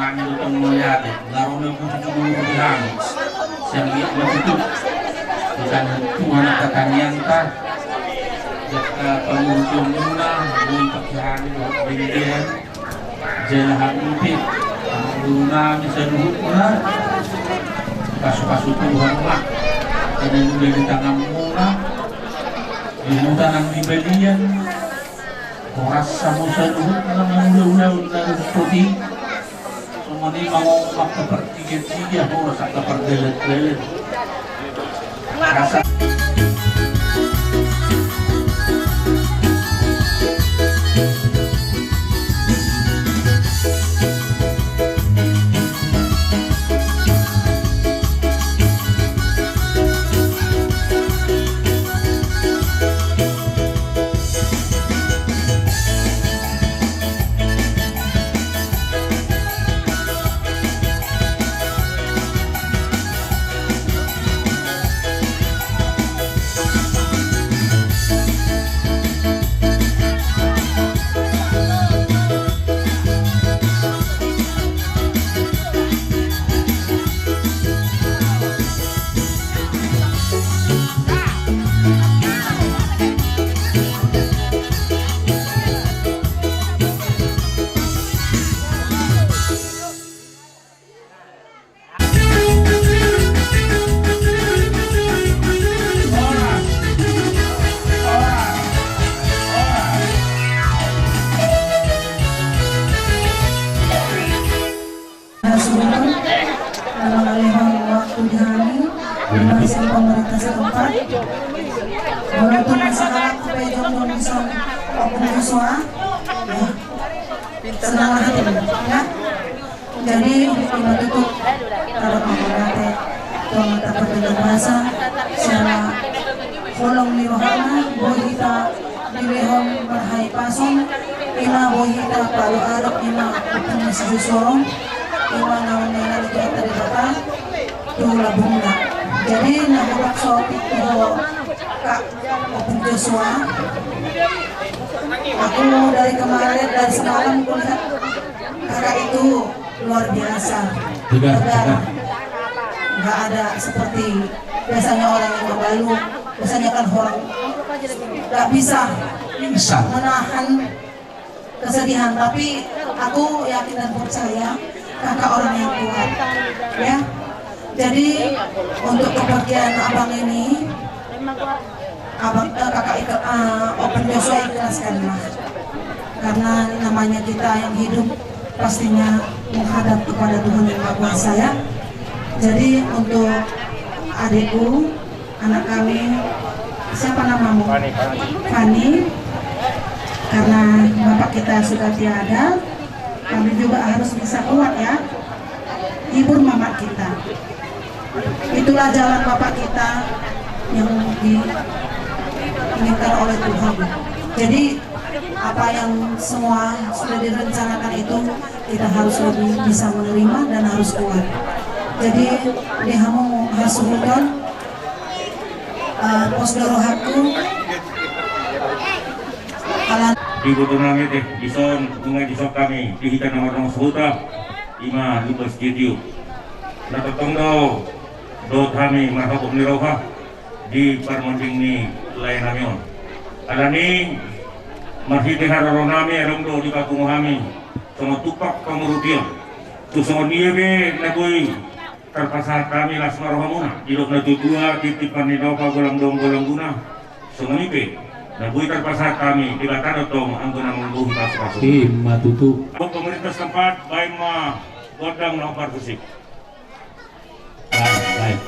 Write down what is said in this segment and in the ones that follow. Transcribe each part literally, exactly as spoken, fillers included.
Kami do tong mauliate, nga ro na guru-guru di hami. Sian i ma tutu. Di tangan Tuhan angka tangiangta. Jaka pangurupion muna, boi pake hami dohot benggean. Jala hami pe, guru nami saluhutna. Pasu-pasu Tuhan ma. Karena sudah di tangan muna. Di huta nang di balian. Horas hamu saluhutna mangula ulaon na rumput i. Songon i ma horas angka partigatiga, horas angka pardalandalan. Asa. Nah, sebentar, mengalihkan waktu di hami, dimasing pemerintah setempat. Walaupun masalah, supaya jomblo bisa waktu Joshua, ya. Senang hati, ya. Jadi, ima tutu, tarap mangolate, tong tapar dengan bahasa, siala holong ni rohana, boi hita dilehon marhahipason, ima boi hita palu arep, ima ompung ni si Joshua on, ima na mangolate tu Debata, tu lambungna. Jadi, na hudok so, tu ho, Kak, ompung Joshua. Aku dari kemarin, dari semalam kulihat kakak itu luar biasa. Tegar, tegar. Nggak ada seperti biasanya orang yang mabalu. Biasanya kan orang nggak bisa menahan kesedihan. Tapi aku yakin dan percaya kakak orang yang kuat. Ya. Jadi untuk kepergian abang ini, abang, eh, kakak ikhlas, eh, ompung Joshua ikhlaskanlah. Karena namanya kita yang hidup pastinya menghadap kepada Tuhan Yang Maha Kuasa, ya. Jadi untuk adikku, anak kami, siapa namamu? Fani, Fani. Fani, karena bapak kita sudah tiada, kami juga harus bisa kuat, ya. Hibur mamak kita. Itulah jalan bapak kita yang diinginkan oleh Tuhan. Jadi, apa yang semua sudah direncanakan itu, kita harus lebih bisa menerima dan harus kuat. Jadi, di hamu hasuhuton, eh, pos do rohangku, ala. Di boto nami, eh, dison, nunga dison hami, di hita na marrongo sahuta, ima Lukas Studio. Na tongtong do dohot hami marhabot ni roha di parmonding ni lae nami on. Alani marhite haroro nami adong do dipapungu hami songon tumpak pangurupion. Tu songon i pe na boi tarpasahat hami las ma rohamuna, didok na tuatua, titip ma ni nopa, golang dong golang guna. Songon i pe na boi tarpasahat hami, Debata do tong anggo na mambohi pasupasu. Ima tutu. Pemerintah setempat, baen ma gondang na parmusik. Baik, baik.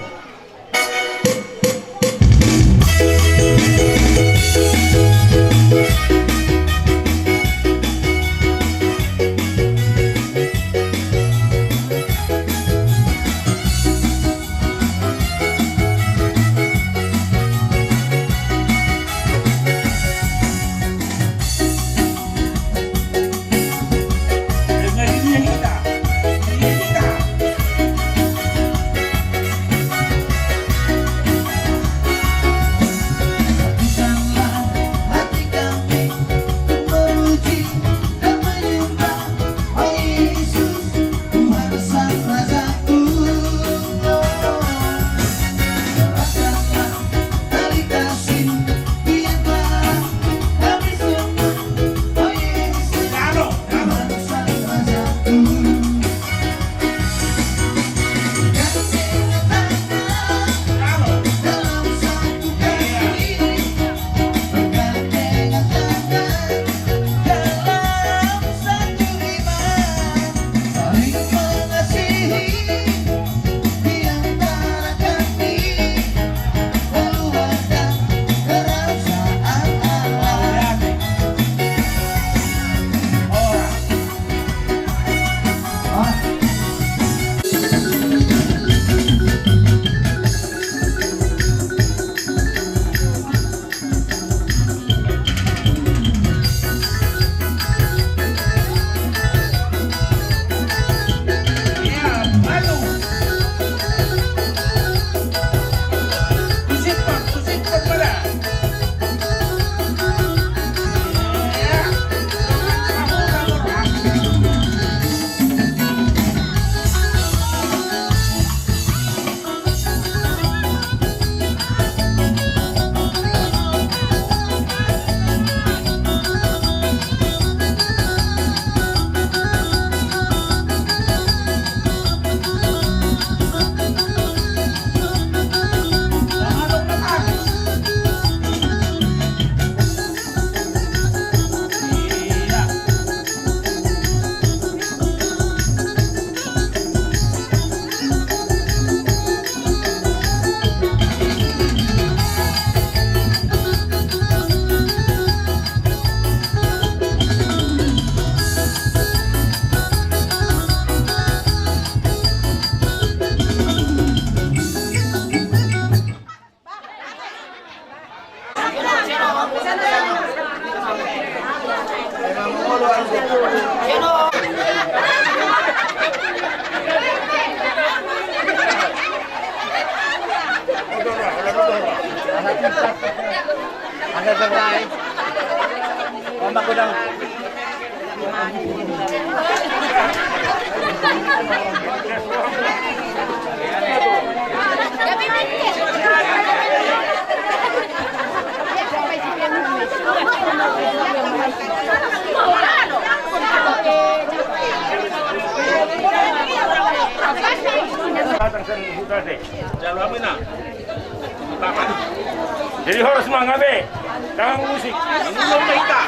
Jadi horas mangabe, tangan musik. Ini belum kita.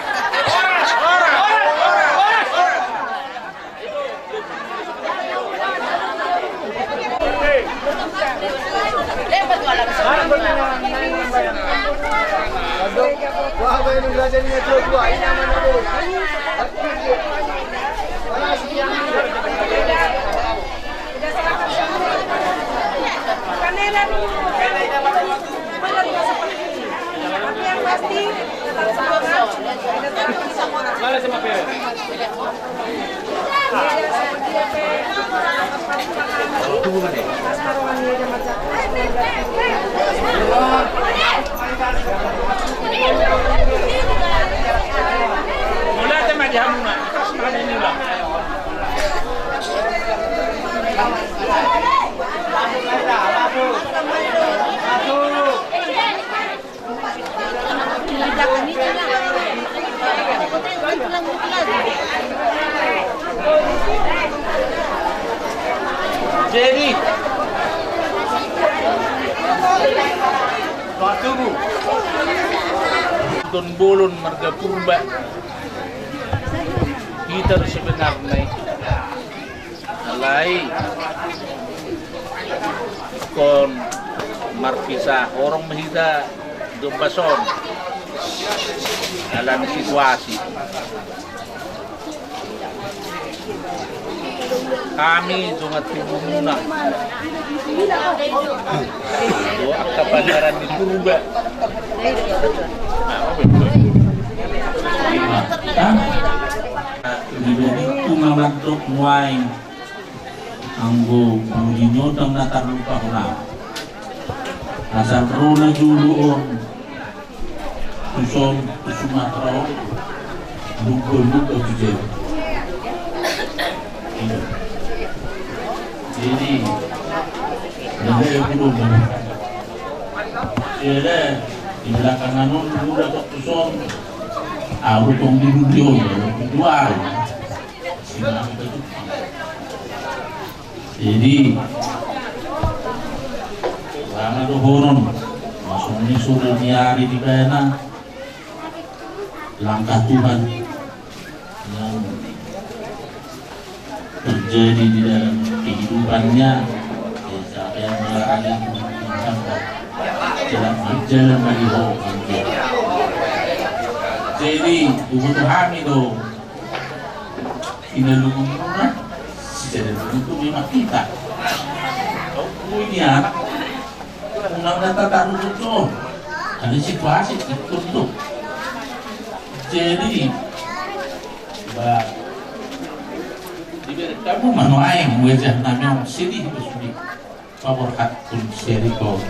Horas, horas, horas, horas. Jadi, patubu. Don bolon marga Purba. Hita do sebenarna i. Alai ingkon marpisah horong ma hita di ombas on. Alani situasi. Hami dongan tubumuna do angka pangaran ni Purba. Di bodi tu mamandok muaing. Anggo budi ni ondang na tarlupa hona. Asal ro na jolo on tuson tu Sumatera on, lumba-lumba tu jolo. Jadi nda ia kudo. Jadi di belakangan on lumba tuson. Ahu tong di budi on dua. Jadi, rama dohonon, masuk ni sudah ni ari di bana, langkah Tuhan yang terjadi di dalam kehidupannya, ya, siapa yang melarang itu, jalan, jalan bagi ho. Jadi, kebutuhan itu, Ina lungun muna, sisada lungun tu memang kita. Kau punya anak, unang data tahu betul. Ada situasi itu tu. Jadi, bah, diberi kamu manuai wajah nami sedih bersudi. Paborhatkon seri kau.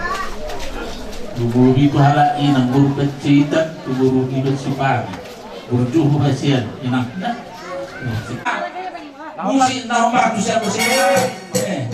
Tubuhi tu halak inang boru Panjaitan, tubuhi tu Sipani. Burju hasian inang. Musik na ombak tu siapa sih? Eh.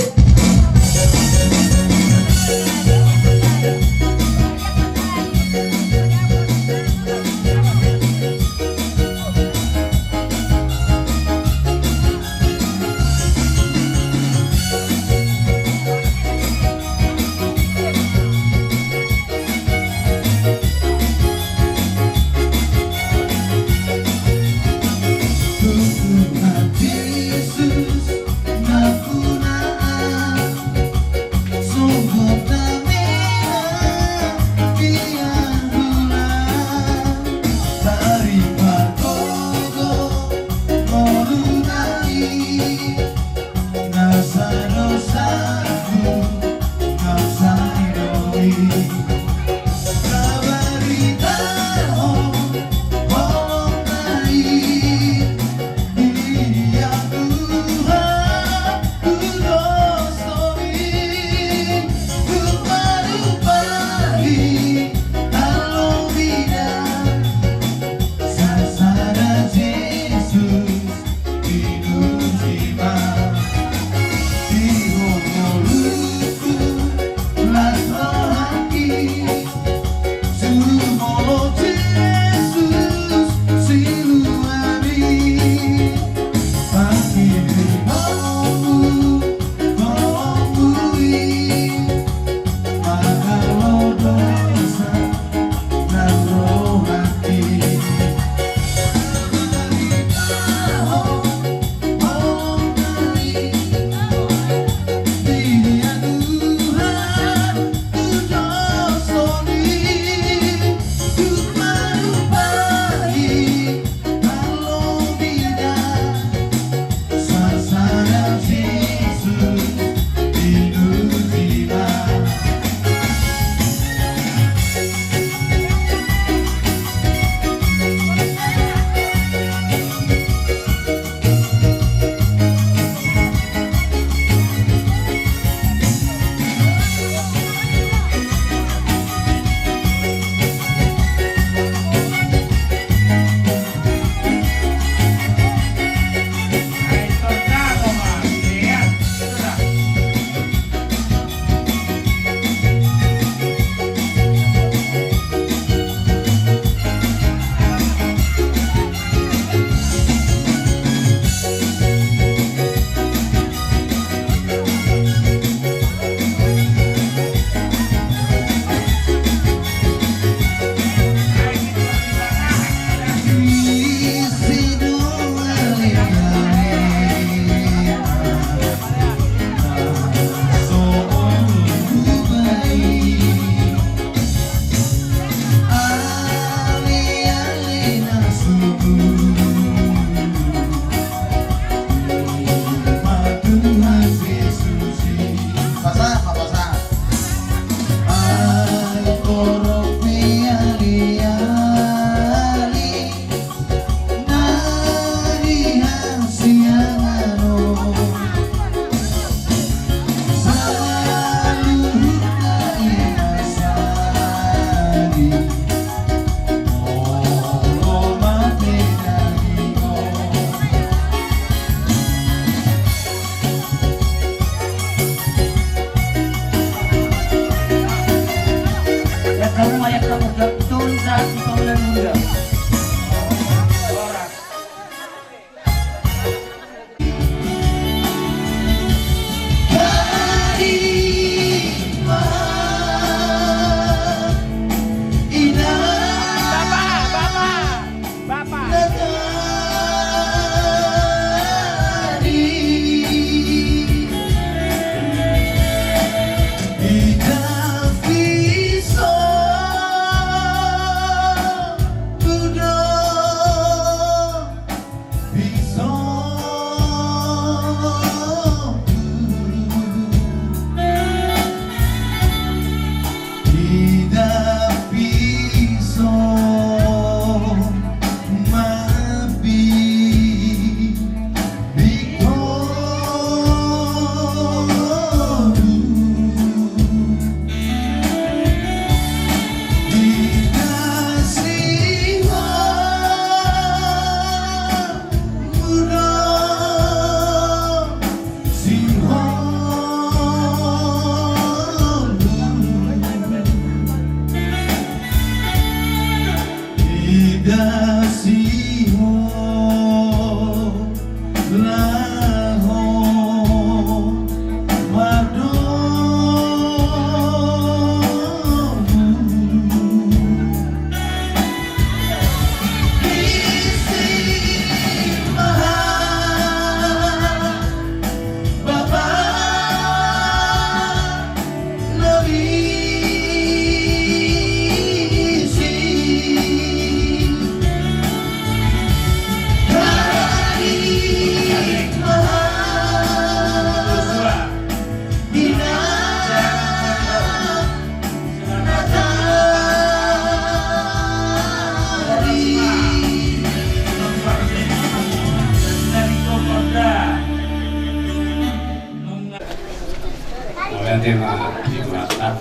Tema di Batak.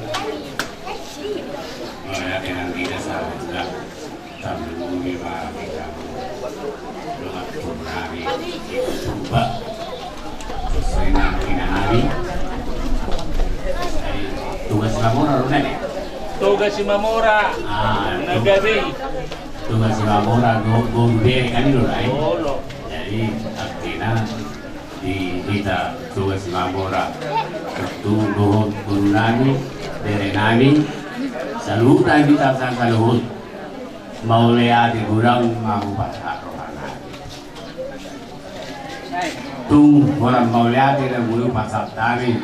Mauliate nang di desa Batak. Tarlumobi ma di dongan nami di Purba. Terus ina, ina nami. Toga Simamora do nai? Toga Simamora. Ah, na gabe i. Toga Simamora, do, do bere kan i do nai. Jadi artina di hita Toga Simamora, tung dohot boru nami, bere nami, saluhutna hita saluhut. Mauliate godang ma hupasahat roha nami. Tung holan mauliate do boi hupasahat hami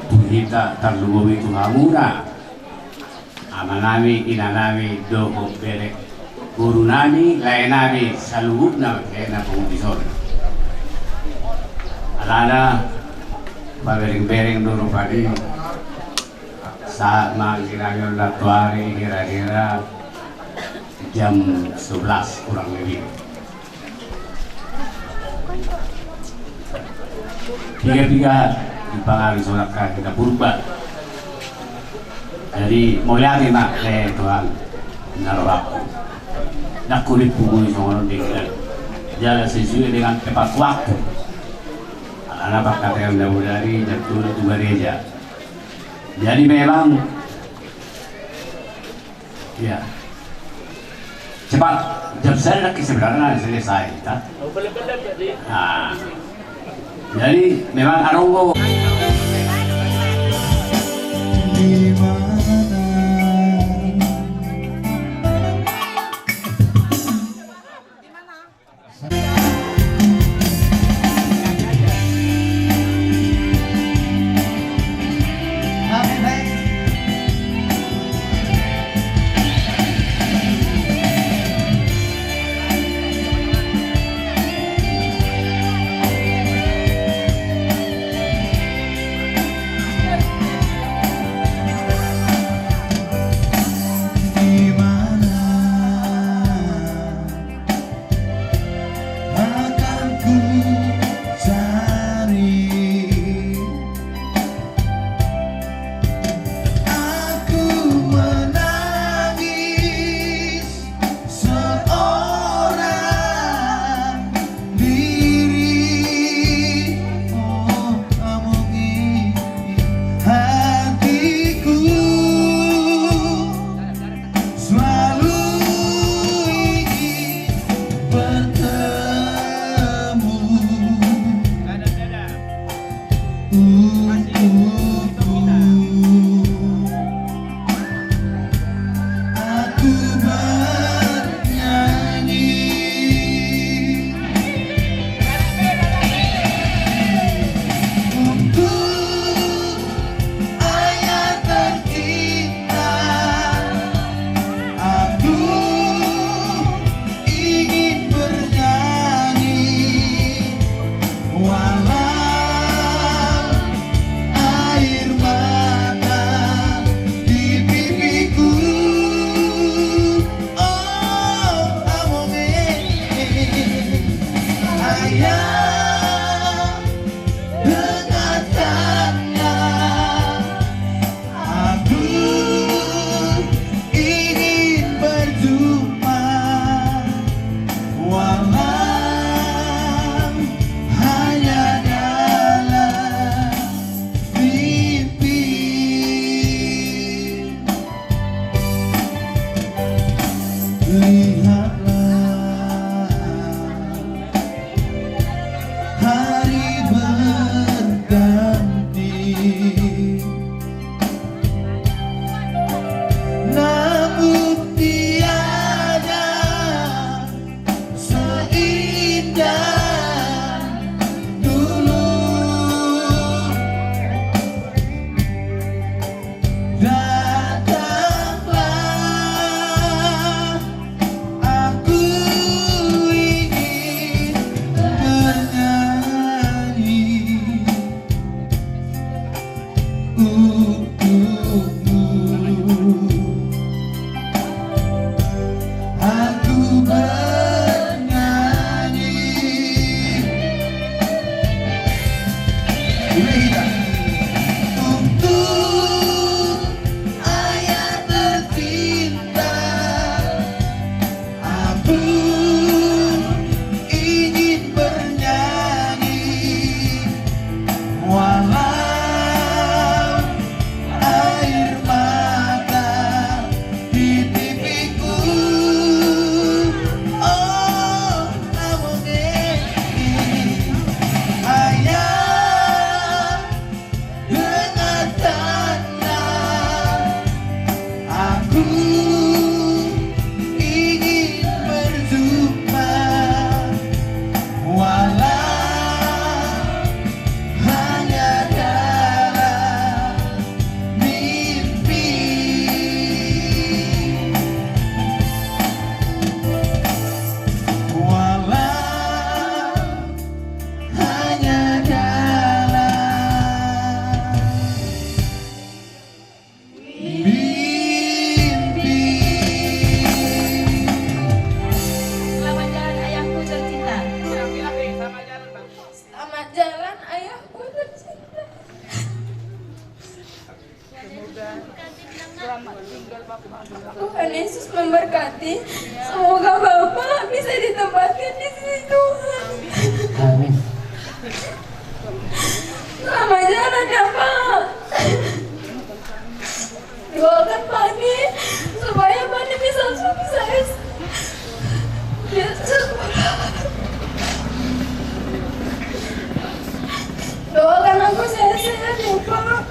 tu hita, tarlumobi tu hamuna ama nami, ina nami dohot bere, boru nami, lae nami saluhutna, kena pengudison. Alana pabereng-bereng do rupani. Sahat ma anggi nami on nantoari, kira-kira jam sebelas kurang lebih. Piga-piga di pangaruh sorak kaki na Purba. Jadi mauliate ma, eh, Tuhan, na rohangku. Nang kulit punggung songon on dengan jala sesuai dengan tepat waktu. Alana pangkataion na bodari jam tolu tu gareja. Jadi memang, ya, cepat, jam sada lagi sebenarnya selesai, kan? Nah, jadi memang aronggo. Memberkati. Semoga Bapak bisa ditempatkan di sisi Tuhan. Amin. Selamat jalan ya, Pak. Doakan Pak Ni supaya Pak Ni bisa sukses. Dia sekolah. Doakan aku sehat-sehat ya, Pak.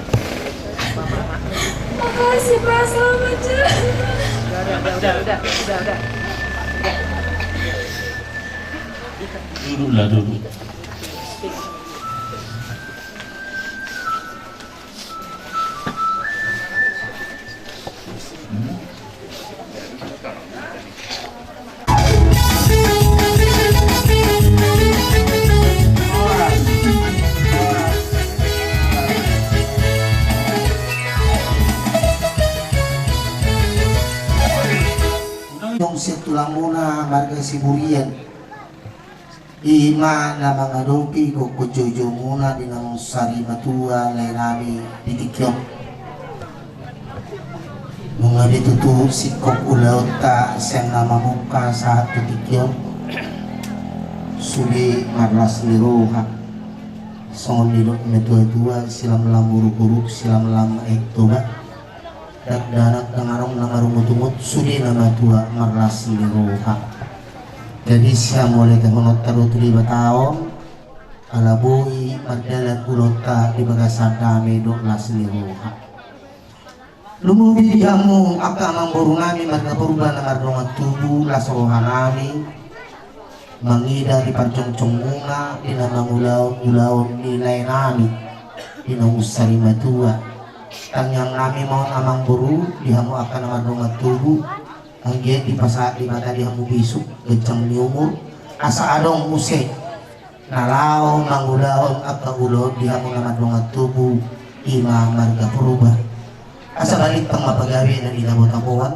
Makasih, Pak. Selamat jalan. Udah, udah, udah, udah, udah. Duduklah, duduk. Dong sian tulangmuna marga Siburian. I ma na mangadopi gokhon joujou muna di naung sari matua lae nami di tingki on. Nunga ditutu singkop ulaonta sian na mamungka sahat tu tingki on. Sude marlas ni roha. Songon nidok ni natuatua, silamlam uruk-uruk, silamlam aek Toba. Dakdanak dang adong na marungutungut, sude na matua marlas ni roha. Jadi sian mauliatehononta do tu Debata on, ala boi mardalan ulaonta di bagasan dame dohot las ni roha. Lumobi di hamu angka amangboru nami marga Purba na mardongan tubu, las roha nami mangida di parjongjong muna di na mangulahon ulaon ni lae nami di naung sari matua. Tangiang nami ma on amangboru di hamu angka na mardongan tubu, anggiat dipasahat Debata di hamu bisuk, ganjang ni umur, asa adong muse na laho mangulahon angka ulaon di hamu na mardongan tubu, i ma marga Purba. Asa balintang ma pagabe na nilabota boan.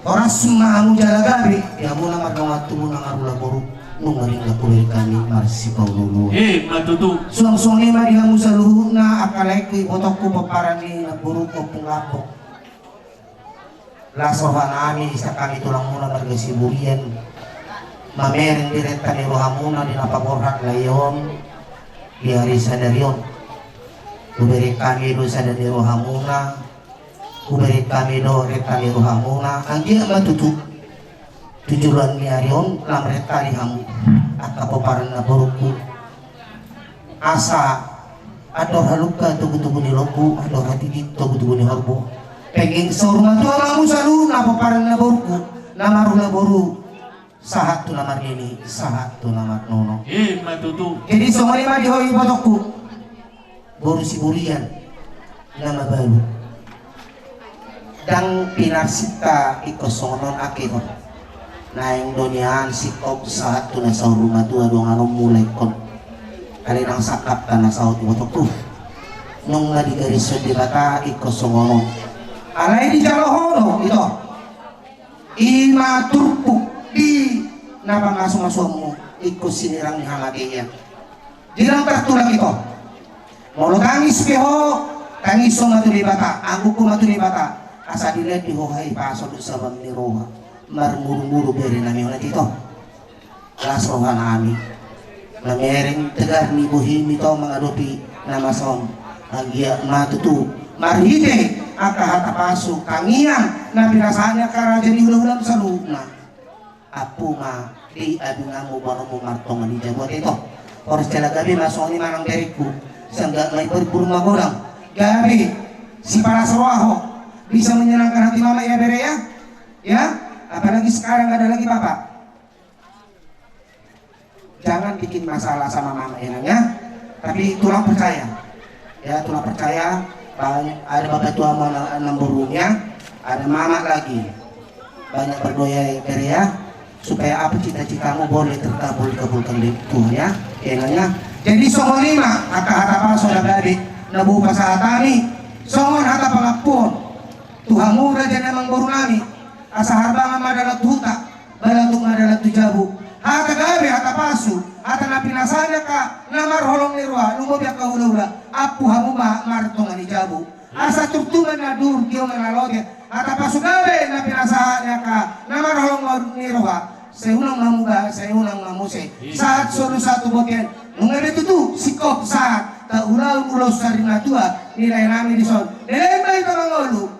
Horas ma hamu jala gabe di hamu na mardongan tubu, na marhula boru, nunga denggan hubereng hami marsipaolo-oloan. Eh, ma tutu. Suang songon i ma di hamu saluhutna angka laengku, ibotongku, pomparan ni namboruku, Ompung Lambok. Las roha nami sian hami tulangmuna marga Siburian, mamereng di renta ni rohamuna di na paborhat lae on di ari sadari on. Hubereng hami do sada ni rohamuna, hubereng hami do renta ni rohamuna, anggiat ma tutu tu joloan ni ari on lam renta di hamu angka pomparan namboruku. Asa andor halumpang togu-togu ni lombu, andor hatiti togu-togu ni horbo. Penggeng saur matua ma hamu saluhutna pomparan namboruku, na marhula boru, sahat tu na marnini, sahat tu na marnono. Eh, ma tutu. Jadi songon i ma di ho ibotongku, boru Siburian na mabalu. Ndang pinarsinta ingkon songon on, angka ihor. Naeng do nian singkop sahat tu na saur matua donganonmu lae ingkon. Alai ndang sangkapta na saut, ibotongku. Nunga digarishon Debata ingkon songon on. Alai dijalo ho do ito. I ma turpuk di na pangasu-ngasuonmu, ingkon sinirang ni hamateian. Di na tartulang ito. Molo tangis pe ho, tangis ho ma tu Debata, angguhon ho ma tu Debata. Asa dilehon di ho hahipason dohot sabam ni roha. Marmuru-muru bere nami on, ito. Las roha nami. Mamereng tegar ni bohim ito mangadopi na masa on. Anggiat ma tutu marhite angka hata pasu, tangiang na pinasahatna angka raja ni hula-hulam saluhutna. Ampu ma di abinganmu, boanonmu martonga ni jabu, ate, ito. Horas jala gabe ma songon i manang berengku. Sangga ma i berburu magodang. Gabe sipalas roha ho. Bisa menyenangkan hati mama ya, bere ya. Ya, apalagi sekarang ada lagi bapak. Jangan bikin masalah sama mama, ya, Nang, ya. Tapi tulang percaya. Ya, tulang percaya, banyak, ada bapak tua, mama, enam burungnya, ada mama lagi. Banyak berdoa ya, Bere, ya. Supaya apa cita-citamu boleh terkabul, kabulkan oleh Tuhan, ya. Ya, Nang, ya. Jadi, songon i ma angka hata pasu, na gabe na boi pasahat hami. Songon hata pangampuon tu hamu raja ni amangboru nami. Asa harbangan ma dalan tu huta, balatuk ma dalan tu jabu. Hata gabe, hata pasu, hata na pinasahat ni angka na marholong ni roha, lumobi angka hula-hula, ampu hamu ma martonga ni jabu. Asa turtu ma na dur, tio ma na lote, hata pasu gabe na pinasahat Ba, sai unang ma muse. Sahat solu sahat tu bontean. Nunga be tutu singkop sahat. Taulaon ulaon sari na tua. Nilai nami dison. Nilai nami pamangolu.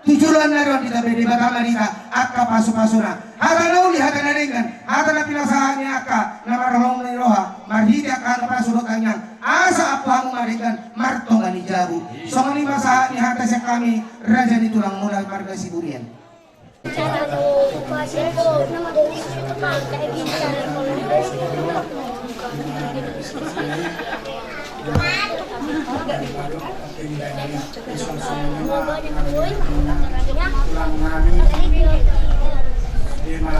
Tu joloan na ro di tabe Debata ma di hita angka pasupasuna. Hata na uli, hata na denggan, hata na pinasahat ni angka na marholong ni roha, marhite angka pasu dohot tangiang. Asa ampu hamu ma denggan martonga ni jabu. Songon i ma sahat ni hata sian hami, raja ni tulangmuna marga Siburian. Tulang nami, ima,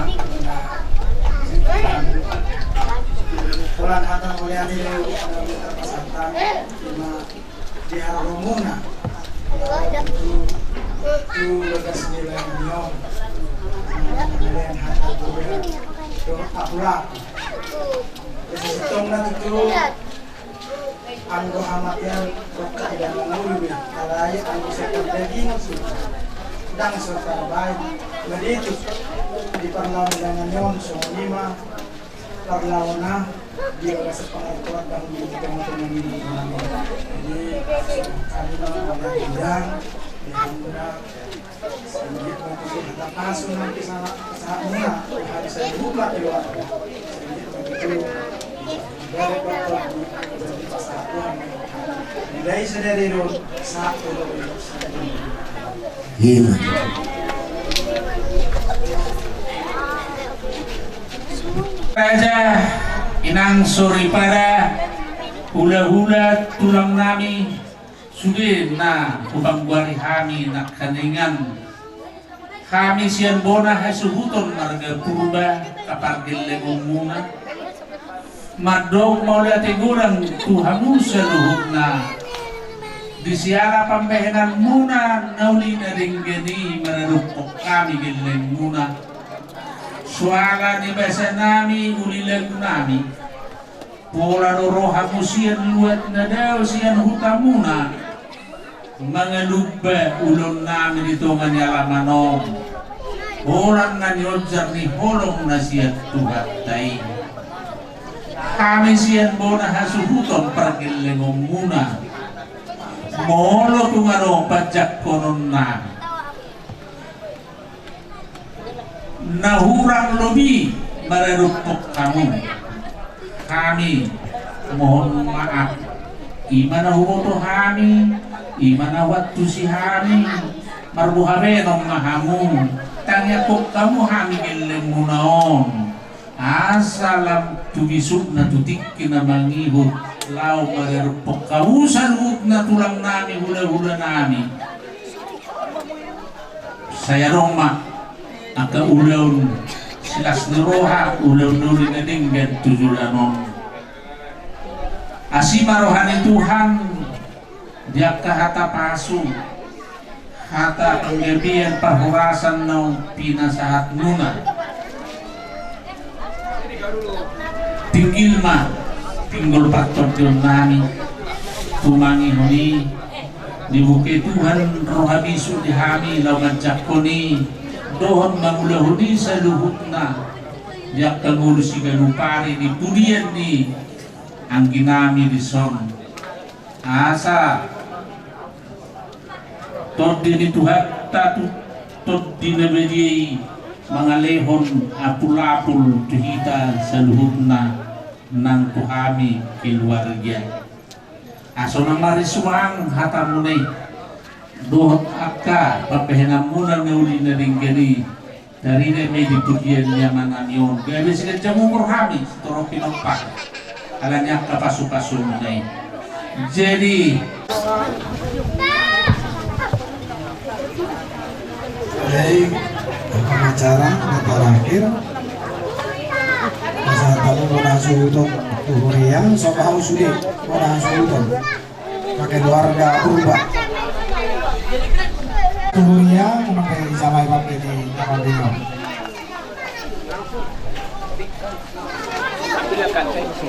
holan hata mulia ni terpasatang, ima, di haroromuna. Tu, tu bagas nilai ni on. Nilai hata mulia dohot apulaku. Sitongtong na tutu. Anggo hamatean rongkap i, ndang mangolu be, alai anggo sian pardagingon sude, ndang so tarbaen. Madituk di parlahon dangani on, songon i ma parlahona di bagasan pangakuan dang di tongatonga ni. Jadi hami ma mangundang di hamuna. Ima. Raja, inang soripada, hulahula, tulang nami, sude na hupanggoari hami nangkaningan. Hami sian bona hasuhuton marga Purba, pargellengonmuna. Mandok mauliate godang tu hamu saluhutna. Di siala pambahenanmuna na uli na denggan i maradophon hami gellengmuna. Soala ni basanami, uli lagunami. Pola do rohamu sian luat na dao sian hutamuna, mangalumba ulaonnami di tonga ni alaman on, holan na nionjar ni holong na sian Tuhanta i. Hami sian bona hasuhuton pargellengonmuna, molo tung adong panjangkononnami na hurang lobi maradophon hamu, hami mohon maaf. Ima na huboto hami, ima na huantusi hami, marboha baenon ma hamu. Tangiangkon hamu hami gellengmuna on. Asa lam tu bisukna, tu tingki na mangihut, laho maradophon hamu saluhutna tulangnami, hulahulanami. Sai adong ma angka ulaon silas ni roha, ulaon na uli na denggan tu joloan on. Asi ma roha ni Tuhan di angka hata pasu, hata panggabean parhorasan naung pinasahatmuna. Tinggil ma pinggol partondionnami, tumangihon i, dibuke Tuhan roha bisuk di hami laho manjangkon i dohot mangulahon i saluhutna di angka ngolu siganup ari di pudian ni angginami dison. Asa Tondi ni Tuhanta tu, Tondi na badia i mangalehon apulapul tu hita saluhutna nang tu hami keluarga. Asa unang marisuang hatamuna i dohot angka pambahenanmuna na uli na denggan i. Tarida ma i di pudian ni amanami on. Gabe siganjang umur hami, sitorop pinompar. Alani angka pasupasumuna i. Jadi, baik, angka acara na terakhir. Pasahat hamu bona hasuhuton tu huria, so ma hamu sude bona hasuhuton. Pakai keluarga Purba. Tunia, memakai sama Iwan ini, Iwan Dino. Oke, oke, oke, oke.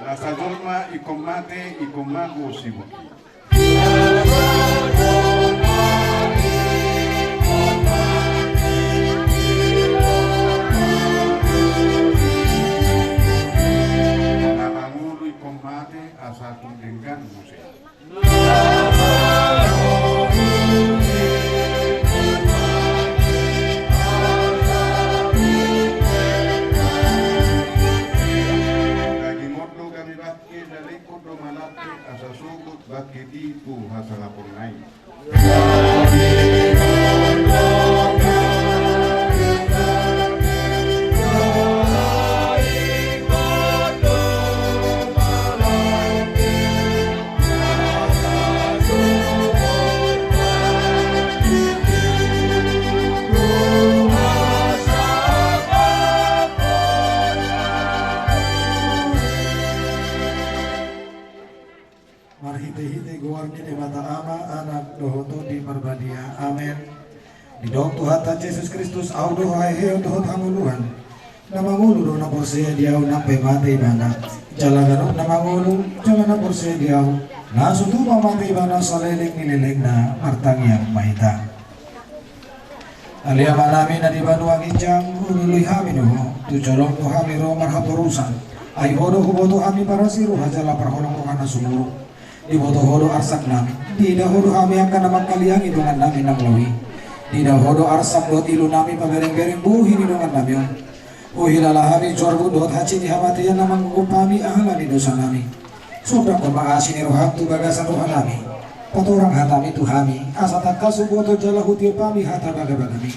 Nasa jolma ingkon mate, ingkon mago sibuki. Na mangolu ingkon mate, asa tung denggan muse. Daging on do gabe bangke, lelengkon do malangke, asa sogot bangke i tu hasangapon na i. Marhitehite goar ni Debata Ama, Anak dohot Tondi Parbadia. Amen. Didok Tuhanta Jesus Kristus, Ahu do haheheon dohot hangoluan. Na mangolu do na porsea di Ahu nang pe mate ibana. Jala ganup na mangolu jala na porsea di Ahu, na so tupa mate ibana saleleng ni lelengna. Martangiang ma hita. Ale Amanami na di banua ginjang, hulului hami do Ho, tu jolom do hami ro marhaporusan. Ai Ho do huboto hami parasi roha jala parholong roha na sumurung. Diboto Ho do arsak nami, diida Ho do hami angka na mangkaliangi dongan nami nang laho i. Diida Ho do arsak dohot ilu nami pabereng-bereng bohi ni dongan nami on. Huhilala hami jorbut dohot hansit ni hamatean na manggogop hami ala ni dosa nami. Sondanghon ma asi ni roham tu bagasan roha nami. Patorang hatami tu hami, asa tangkas huboto jala hutiop hami hata bagabagami.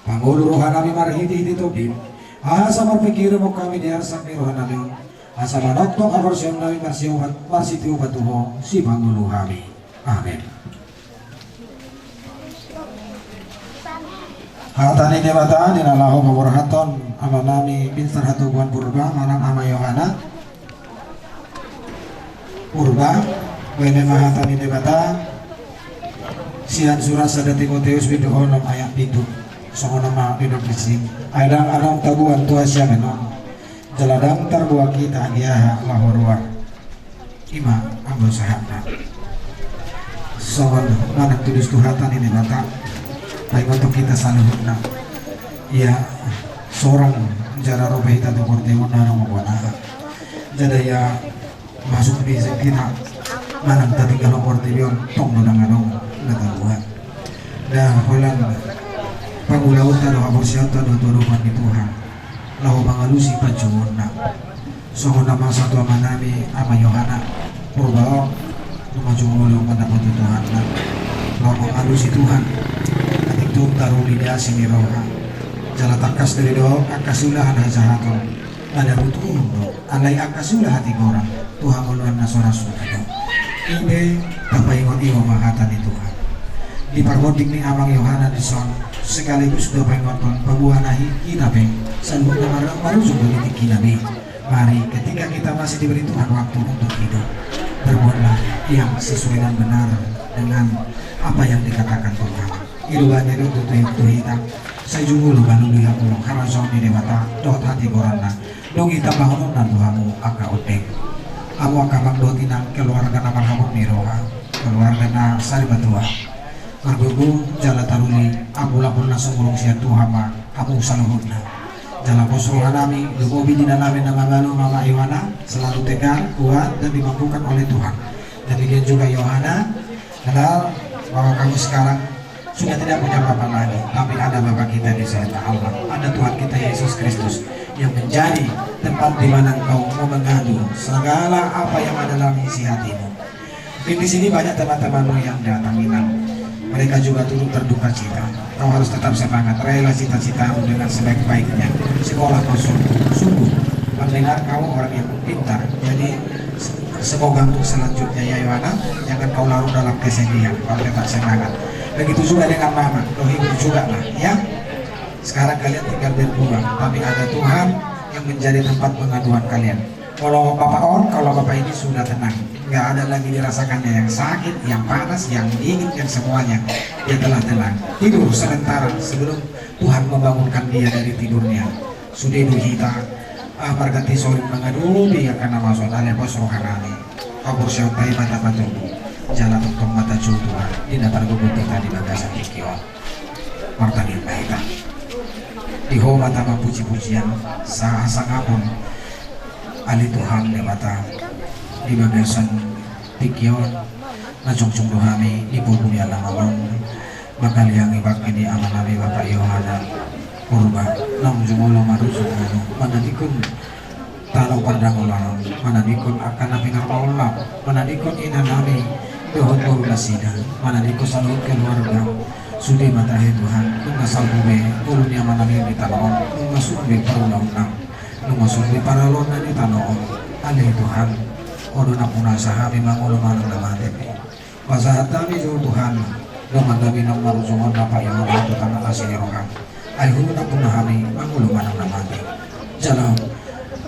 Pangolu roha nami marhitehite Tombim, asa marpingkiran hami di arsak ni roha nami on, asa manongtong haporseaon nami marsitiopan, marsitiopan tu Ho, sipangolu hami. Amen. Hata ni Debata di na laho paborhathon amanami Binsar Hatobuan Purba manang Ama Yohana Purba, baen ma hata ni Debata sian surat sada Timoteus bindu onom ayat pitu. Songon on ma didok disi: Ai ndang adong tabuan tu hasiangan on, jala ndang tarboan hita di aha laho ruar. I ma anggo sahatna. Songon manang tudos tu hata ni Debata, paingothon hita saluhutna. Ia sorang jala ro pe hita tu portibi on, ndang adong mamboan aha. Jala ia masuk di hita manang tatinggal portibi on, tong do ndang adong na tabuan. Nda holan pangulaonta do, haporseaonta do tu adopan ni Tuhan laho mangalusi panjouonna. Songon na masa tu amanami Ama Yohana Purba on, nunga jumolo mandapothon Tuhan na laho mangalusi Tuhan. Atik tung taruli di asi ni roha jala tangkas do didok angka siulahan hajahaton. Ada butuh do, alai angka siula hatigoran tu hangoluan na so ra suda do. I pe tapaingot-ingot ma hata ni Tuhan. Di parmonding ni Amang Yohana dison sekaligus do paingothon paboa na hi-, hita pe saluhutna mar-, marujung do di tingkina be. Mari, ketika kita masih diberi Tuhan waktu untuk hidup, berbuatlah yang sesuai dan benar dengan apa yang dikatakan Tuhan. I do baen na didok tu hita. Sai jumolo ma lului hamu harajaon ni Debata dohot hatigoranna, dung i tambahononna tu hamu angka ondeng. Hamu angka amang dohot inang, keluarga na marhabot ni roha, keluarga na sarimatua, margogo jala taruli, ampul-ampul na sumurung sian Tuhan ma hamu saluhutna. Jala pos roha nami, lumobi di inanami na mabalu Mama Yohana, selalu tegar, kuat, dan dimampukan oleh Tuhan. Demikian juga Yohana, kenal bahwa kamu sekarang sudah tidak punya bapa lagi, tapi ada Bapa kita di surga, Allah. Ada Tuhan kita Yesus Kristus yang menjadi tempat di mana engkau mau mengadu segala apa yang ada dalam isi hatimu. Mungkin di sini banyak teman-temanmu yang datang, Inang. Mereka juga turut berduka cita. Kau harus tetap semangat, raihlah cita-citamu dengan sebaik-baiknya. Sekolah kau sungguh, sungguh. Mendengar kau orang yang pintar. Jadi, se-, semoga untuk selanjutnya, ya, Yohana, jangan kau larut dalam kesedihan, kau tetap semangat. Begitu juga dengan Mama, kau hibur juga lah, ya. Sekarang kalian tinggal berdua, tapi ada Tuhan yang menjadi tempat pengaduan kalian. Kalau bapak on, kalau bapak ini sudah tenang, nggak ada lagi dirasakannya yang sakit, yang panas, yang dingin, yang semuanya. Dia telah tenang. Tidur sementara sebelum Tuhan membangunkan dia dari tidurnya. Sude do hita, ah, marganti soring mangadopi angka na masa on, alai pos roha nami. Haporseaonta i ma tapatubu, jala tongtong ma tajou Tuhan, di na targogo hita di bagasan tingki on. Martangiang ma hita. Di Ho ma tama puji-pujian, sahasangapon, ale Tuhan Debata, di bagasan tingki on, na jongjong do hami di pogu ni alaman on, mangaliangi bangke ni amanami Bapak Yohana Purba, naung jumolo marujung ngolu, manadingkon tano pardangolanon, manadingkon angka na pinarmaulak, manadingkon inanami dohot boru nasida, manadingkon saluhut keluarga. Sude ma tahe Tuhan, nunga salpu be ngolu ni amanami di tano on, nunga sun be parulaonna, nunga sun be parulaonna di tano on. Ale Tuhan, Ho do nampuna asa hami mangolu manang na mate pe. Pasahat hami jo Tuhan, dongannami naung marujung on, na paihon tu tangan asi ni roham. Ai Ho do nampuna hami mangolu manang na mate. Jala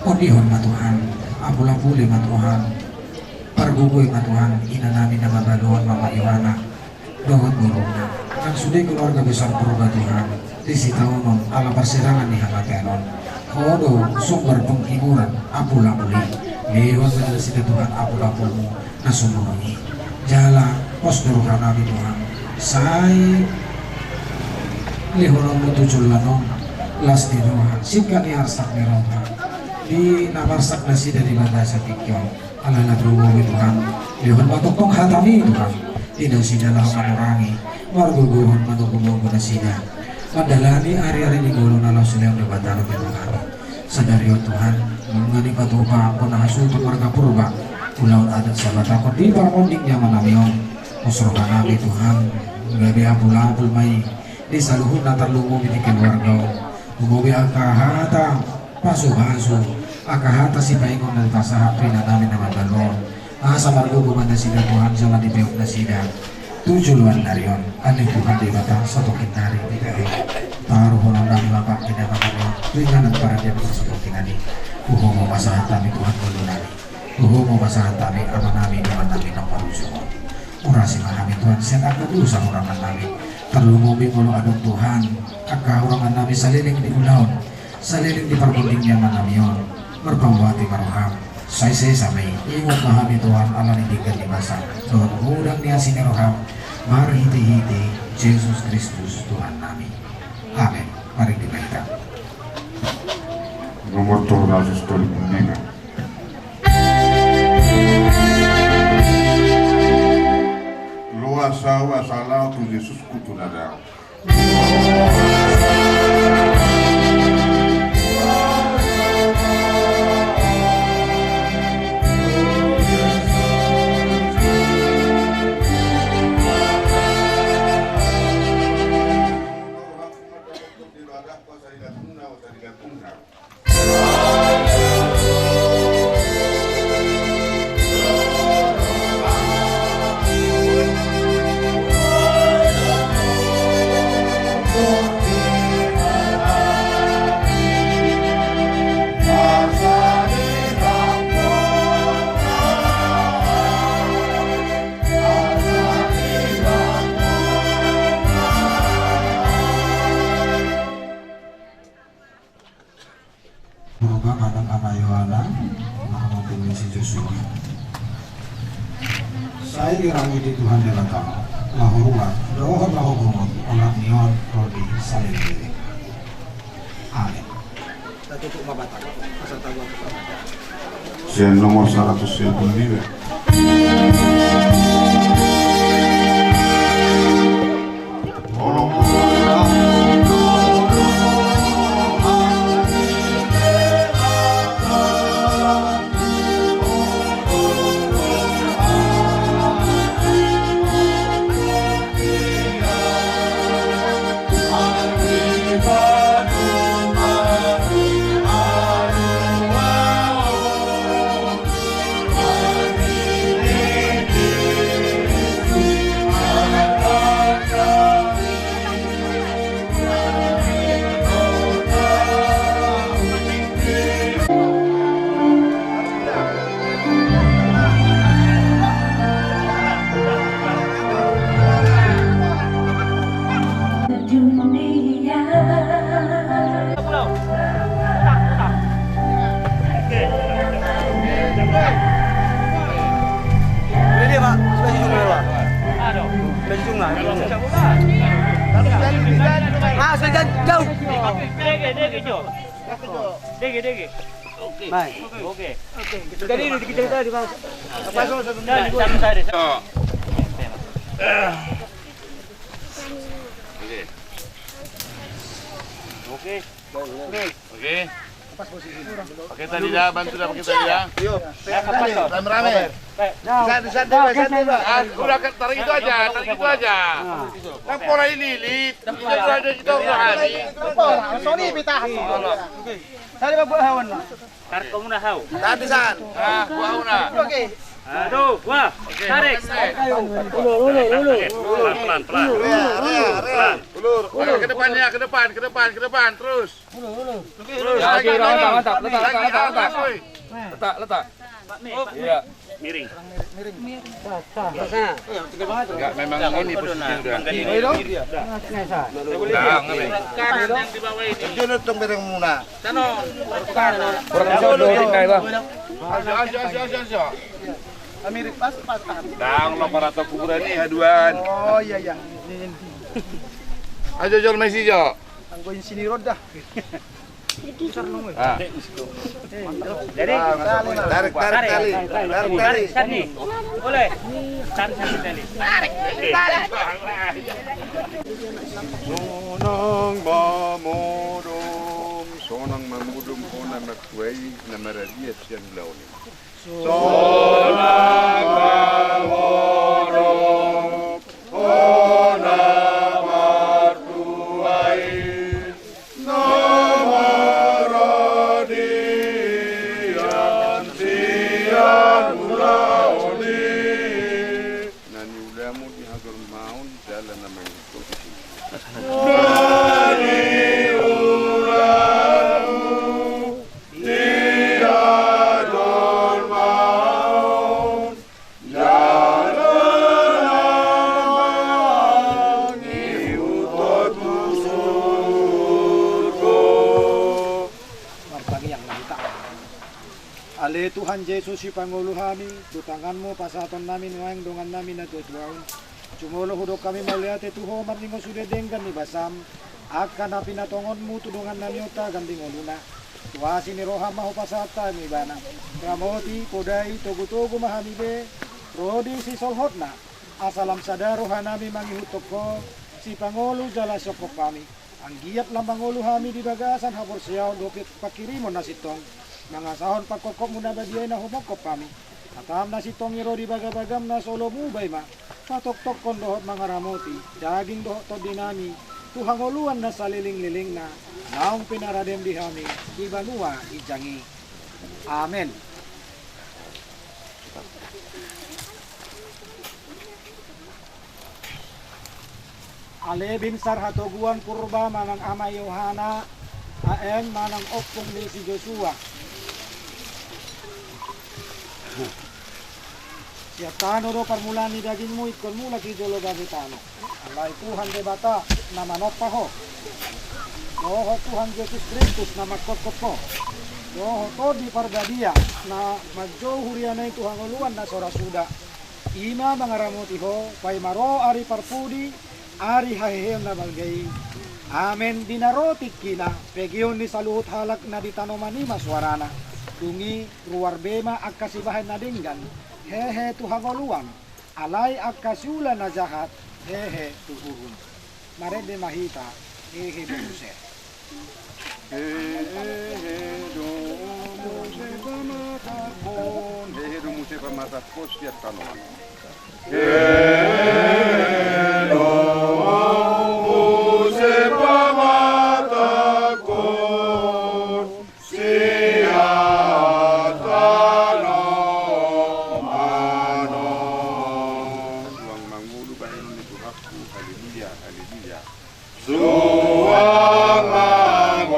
ondihon ma Tuhan, apul-apuli ma Tuhan, pargogoi ma Tuhan inanami na mabalu on, Mama Yohana dohot boruna, nang sude keluarga besar Purba Tuhan. Disi taonon ala parsirangan ni hamatean on. Ho do sumber penghiburan, apul-apuli. Lehon ma nasida Tuhan apul-apulmu na sumurung i. Jala pos do rohanami Tuhan, sai lehononmu tu joloan on las ni roha, singkat ni arsak ni roha di na marsak nasida di bagasan tingki on. Alana tarlumobi Tuhan, lehon ma tongtong hatami Tuhan, di nasida laho manurangi, margogohon manogunogu nasida mandalani ari-ari ni ngolu na laho silehon Debata dope Tuhan. Sadari on Tuhan, nunga dipatupa Ho na hasuhuton marga Purba ulaon adat Sabataon di parmonding ni amanami on. Pos rohanami Tuhan, gabe apul-apul ma i di saluhutna, tarlumobi di keluarga on. Lumobi angka hata pasupasu, angka hata sipaingot na dipasahat tu inanami na mabalu on, asa margogo ma nasida Tuhan jala dipeop nasida tu joloan ni ari on. Ale Tuhan Debata, satongkin nari di tahe taruhononnami ma bangke ni amanami on tu inganan parandean na satongkin nari. Tu Ho ma pasahat hami Tuhan ngolunami. Tu Ho ma pasahat hami amanami, dongannami naung marujung on. Urasi ma hami Tuhan sian angka dosa hurangannami. Tarlumobi molo adong Tuhan angka hurangannami saleleng di ulaon, saleleng di parmonding ni amanami on. Marpambuati ma roham, sai sesa ma i. Ingot ma hami Tuhan ala ni denggan ni basam dohot godang ni asi ni roham, marhitehite Jesus Kristus Tuhannami. Amen. Marende ma hita. Nomor tolu ratus tolu puluh lima. Loas ahu asa laho tu Jesus hutunadahon. Purba manang Ama Yohana, manang pengisi Josua. Sai dirangi di Tuhan Debata, laho ruar dohot laho bongot, olat ni on ro di saleleng. Amen. Tatutup ma batang, asa tabuat tu Tuhan. Sian nomor seratus sembilan puluh lima. Ah, sudah jauh. Dege, dege, Jo. Dege, dege. Oke. Oke. Jadi, kita tadi, Bang. Oke. Oke. Oke. Pakai tali dah, bantu dah pakai tali dah. Rame-rame. Bisa, bisa, bisa, bisa. Ah, udah, tarik itu aja, tarik itu aja. Kan pola ini, Lip. Kita udah ada, kita udah ada. Pola, Sony, pita. Sari babu hawan. Tarik kamu nah, hau. Tadi san. Ah, gua hawan. Oke. Aduh, gua. Oke, tarik. Ulur, ulur, ulur. Pelan, pelan, pelan. Rea, rea, rea. Pelan. Ulur. Oke, ke depan ya, ke depan, ke depan, ke depan, terus. Terus, lagi, mantap, mantap, mantap. Letak, letak, letak, letak. Letak, letak. Iya. Miring. Enggak, memang ini posisinya udah. Iya, dong. Udah, ngeri. Kanan yang di bawah ini. Dia nonton bareng muna. Sana. Kurang bisa dua tinggal, Bang. Aja, aja, aja, aja, aja. Mirip pas, pas, pas. Dang, lo para tau kuburan nih, haduan. Oh, iya, iya. Ini, ini. Aja, jol, masih, Jo. Anggo ini sini roda. Ah. Jadi, tarik, tarik, tarik, tarik, tarik, tarik. Tarik, tarik. Sini. Boleh. Tarik, tarik, tarik. Tarik, tarik. Sonang mamodom, sonang mamodom, hona martuai, na maradiat sian ulaon i. Sonang mamodom, hona martuai, na maradiat sian ulaon i. Na niulamu di hajolmaon jala na mangihuthon. Na niulamu di hajolmaon jala na mangihuthon tu surgo. Martangiang ma hita. Ale Tuhan Jesus, sipangolu hami, tu tanganmu pasahaton nami nuaeng dongan nami na tuatua on. Jumolo hudok hami mauliate tu Ho marningot sude denggan ni basam, angka na pinatongonmu tu dongan nami on tagan di ngoluna. Tu asi ni roham ma hupasahat hami ibana. Ramoti, podai, togutogu ma hami be ro di sisolhotna. Asa lam sada roha nami mangihuthon Ho, sipangolu jala sihongkop hami. Anggiat lam mangolu hami di bagasan haporseaon dohot panghirimon na sintong, mangasahon pangkopkopmu na badia i na humongkop hami. Hatam na sintong i ro di bagabagam na so lomu baima, patoktokkon dohot mangaramoti daging dohot tondi nami tu hangoluan na salelenglelengna, naung pinaradem di hami di banua ginjang i. Amen. Ale binsar hatoguan Purba manang Ama Yohana, A M manang ompung ni si Josua. Sian tano do parmulaan ni dagingmu, ingkon mulak i jolo gabe tano. Alai Tuhan Debata na manompa ho, dohot Tuhan Jesus Kristus na mangkophop ho, dohot Tondi Parbadia na manjou huriana i tu hangoluan na so ra suda. I ma mangaramoti ho, paima ro ari parpudi, ari haheheon na balga i. Amen. Di na ro tingkina, pegeon ni saluhut halak na di tanoman i ma suarana. Dung i ruar be ma angka sibahen na denggan, hehe tu hangoluan. Alai angka siula na jahat, hehe tu uhum. Marende ma hita, hehe do muse. Hehe do muse pamatangkon, hehe do muse pamatangkon sian tanoman. Hehe do muse pamatangkon. Sian tanoman on. Suang mangolu bahenon ni Tuhanku, haleluya, haleluya. Suang mangolu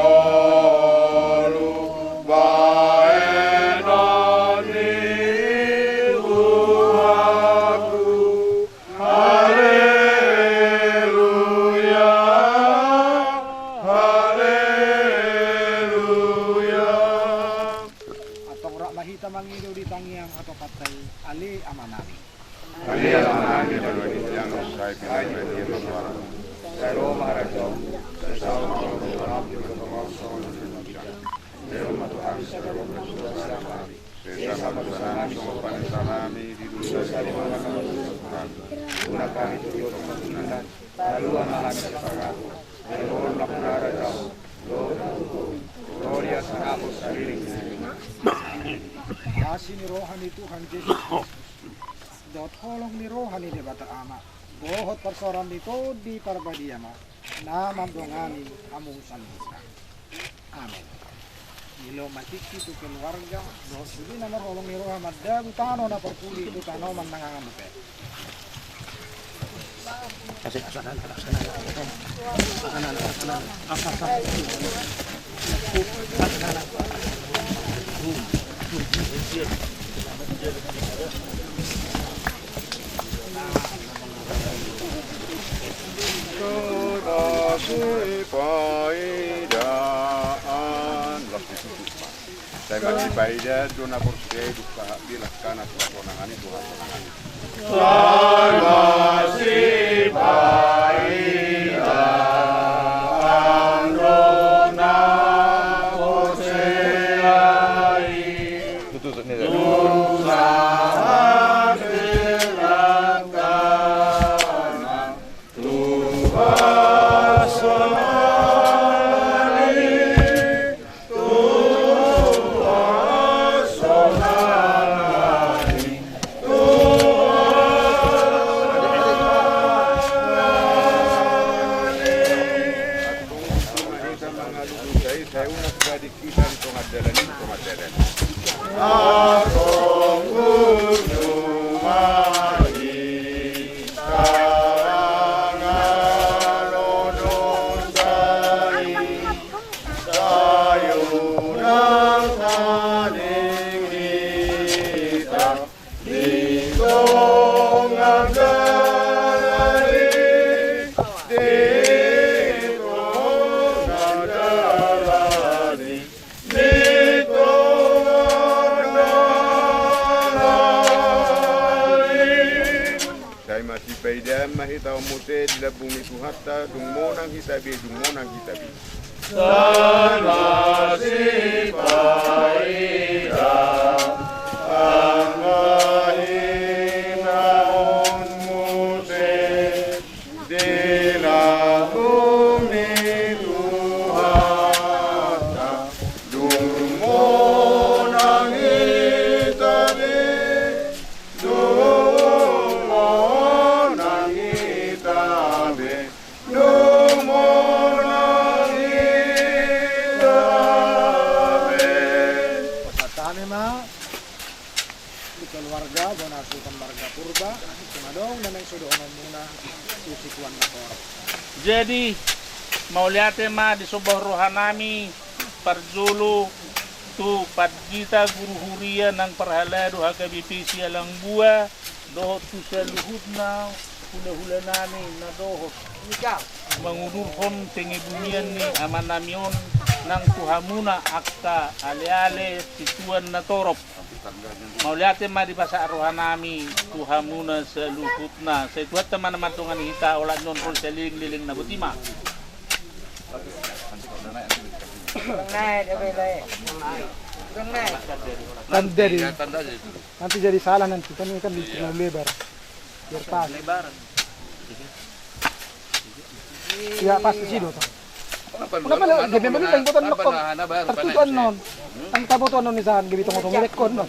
bahenon ni Tuhanku. Haleluya, haleluya. Antong rap ma hita mangido di tangiang hatopanta i, ale Amanami. Palua ma hami sipagantung. Jalo ma harajaon, dohot hatuaon, ro di hita saleleng ni leleng. Asi ni roha ni Tuhan Jesus Kristus dohot holong ni roha ni Debata Ama dohot parsaoran ni Tondi Parbadia ma na mandongani hamu saluhutna. Amen. Dilo ma tingki tu keluarga dohot sude na marholong ni roha mandabu tano na parpudi tu tanoman na ngangan dope. Sipaidaan. Sai masipaidaan do na porsea i, dung sahat di langkana tu hasonangan i, tu hasonangan i. Sai masipaidaan do na porsea i. Tutu, tutu, ni, dung sahat di langkana tu hasonangan i, tu hasonangan i, tu hasonangan i. Sai unang gabe hita di tonga dalan i, di tonga dalan i. Antong unjung ma hita mangalului dosa i, sai unang tading hita di tonga dalan i, di tonga dalan i. Di tonga dalan i. Sai masipaidaan ma hita on muse di lambung ni Tuhanta, dung monang hita be, dung monang hita be. Sai masipaidaan ma hita on muse di lambung ni Tuhanta, dung monang hita be, dung monang hita be, dung monang hita be. Pasahat hami ma tu keluarga bona suhuton marga Purba, tung adong na naeng sodohononmuna tu situan na torop. Jadi, mauliate ma disomba rohanami parjolo tu pandita guru huria nang parhalado H K B P Sialangbua, dohot tu saluhutna hulahulanami na dohot mangudurhon pengebumian ni amanami on nang tu hamuna angka aleale situan na torop. Mauliate ma dipasahat rohanami tu hamuna saluhutna. Sai Tuhanta ma na mandongani hita olat ni on ro di saleleng ni lelengna, boti ma. Tanda di. Nanti jadi salah nanti, kan ini kan terlalu lebar. Biar pas. Lebar. Iya, pas di situ tuh. Kenapa lu? Kenapa lu? Gabe melu tang botoan lekon. Tertutup non. Tang tabotoan non, misalkan gabe tongo-tongo lekon non.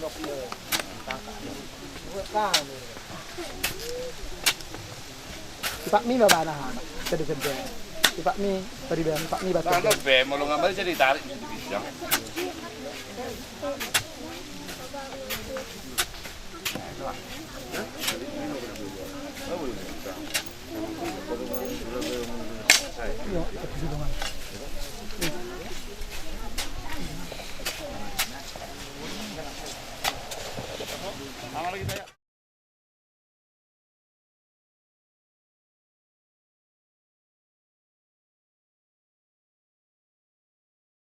Sipak mi ma bana. Jadi kerja. Sipak mi, tadi bang, sipak mi baca. Nah, be, mau lo ngambil jadi tarik bisa.